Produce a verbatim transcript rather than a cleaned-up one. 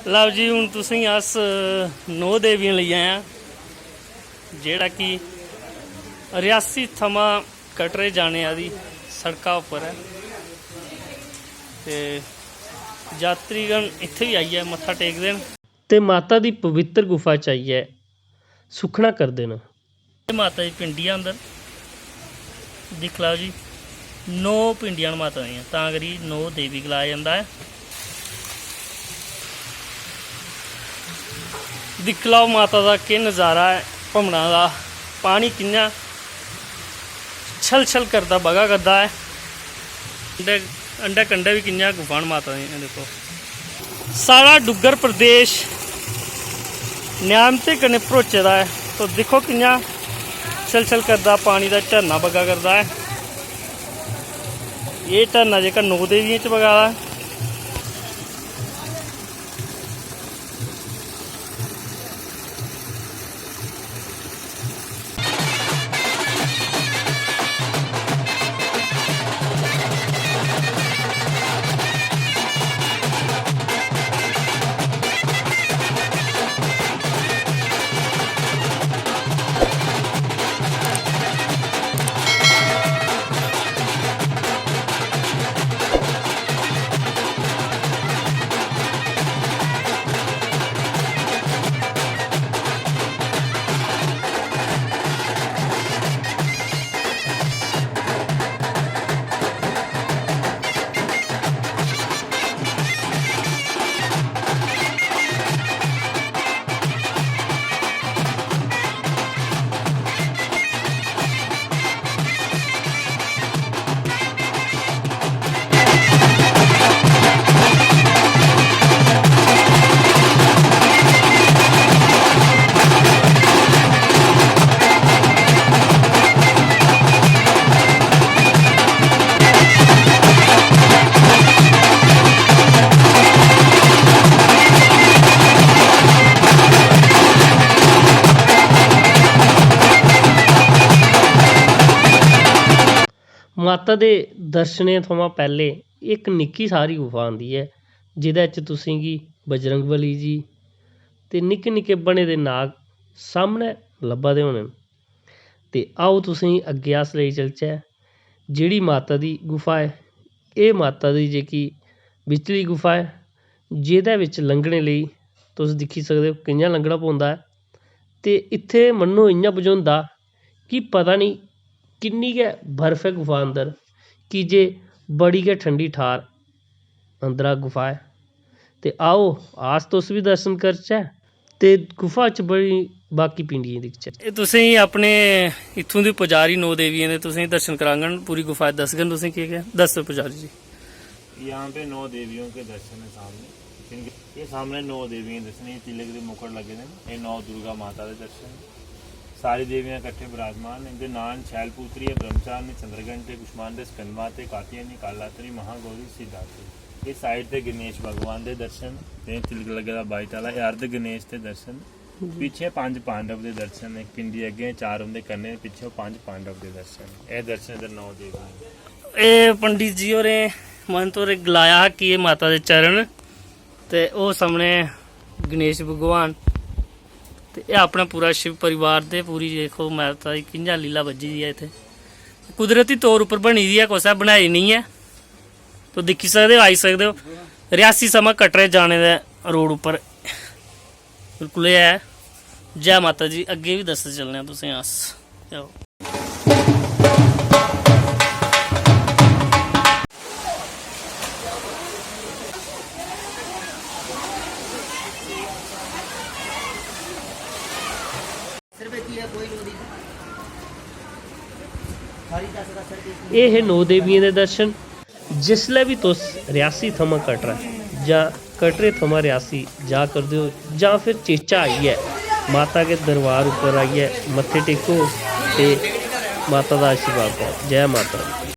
लैओ जी, हून तुसेंगी अस नौ देवियां लेई आए आं, जेह्ड़ा कि रियासी थमां कटरे जाने आह्ली सड़का उप्पर ऐ। ते यात्रीगण इत्थै बी आइयै मत्था टेकदे न। ते माता दी पवित्र गुफा च आइयै सुक्खना करदे न। एह् माता दी पिंडी ऐ अंदर, दिक्खी लैओ जी, नौ पिंडियां न माता दियां, तां करी नौ देवी गलाया जंदा ऐ। दिक्खी लैओ माता दा केह् नज़ारा ऐ भमना दा, पानी कि'यां छल छल करदा बगा करदा ऐ। अंडे, अंडे कंडे बी कि'यां गुफा न माता दियां, दिक्खो। साढ़ा डुग्गर प्रदेश नियामतें कन्नै भरोचे दा ऐ। तो दिक्खो कि'यां छल छल करदा पानी दा झरना बगा करदा ऐ। एह् झरना जेह्का नौ देवियें च बगा दा ऐ। माता दे दर्शनें थमां पैह्लें इक निक्की सारी गुफा आंदी ऐ, जेह्दे च तुसेंगी बजरंग बली जी ते निक्के निक्के बने दे नाग सामनै लब्भा दे होने न। ते आओ, तुसेंगी अग्गें अस लेई चलचै। जेह्ड़ी माता दी गुफा ऐ, एह् माता दी जेह्की बिचली गुफा ऐ, जेह्दे बिच लंघने लेई तुस दिक्खी सकदे ओ कि'यां लंघना पौंदा ऐ। ते इत्थै मन्नो इ'यां बझोंदा कि पता निं किन्नी गै बर्फ ऐ गुफा अंदर, की जे बड़ी गै ठंडी ठार अंदरा गुफा ऐ। ते आओ, अस तुस बी दर्शन करचै ते गुफा च बड़ी बाकी पिंडियें दिखचै। एह् तुसेंगी अपने इत्थूं दे पुजारी नौ देवियें दे तुसेंगी दर्शन कराङन, पूरी गुफा दस्सङन तुसेंगी। केह् केह् दस्सो पुजारी जी? यहाँ पे नौ देवियों के दर्शन है सामने। इनके, ये सामने नौ देवियां दर्शन, ये तिलक दे मुकुट लगे हैं, ये नौ दुर्गा माता दे दर्शन। सारी देवियां इकट्ठे विराजमान, इनके नाम शैलपुत्री है, ब्रह्मचारिणी, चंद्रघंटे, कुष्मांडे, स्कंदमाते, कात्यायनी, कालात्री, महागौरी, सिद्धात्री। ये साइड ते गणेश भगवान दे दर्शन, ये तिलक लगे दा बाई ताला, ये अर्ध गणेश दे दर्शन। पीछे पंज पांडव दे दर्शन, एक पिंडी अग्गें, चार उंदे कन्नै, पीछे पंज पांडव दे दर्शन। ये दर्शन इधर नौ देवियां। ए पंडित जी होरें, महंत होरें गलाया हा कि एह् माता दे चरण ते ओह् सामने गणेश भगवान ते एह् अपना पूरा शिव परिवार ते पूरी देखो माता दी कि'यां लीला बज्झी दी ऐ इत्थै। कुदरती तौर उप्पर बनी दी ऐ, कुसै बनाई निं ऐ। तुस दिक्खी सकदे ओ, आई सकदे ओ। रियासी समां कटरे जाने दे रोड उप्पर बिल्कुल एह् ऐ। जै माता दी। अग्गें बी दस्सदे चलने आं तुसें अस। आओ। एह् हे नौ देवियें दे दर्शन। जिसलै बी तुस रियासी थमां कटरा जां कटरे थमां रियासी जा करदे ओ जां फिर चेचा आइयै माता दे दरबार उप्पर आइयै मत्थे टेको ते माता दा आशीर्वाद पाओ। जै माता दी।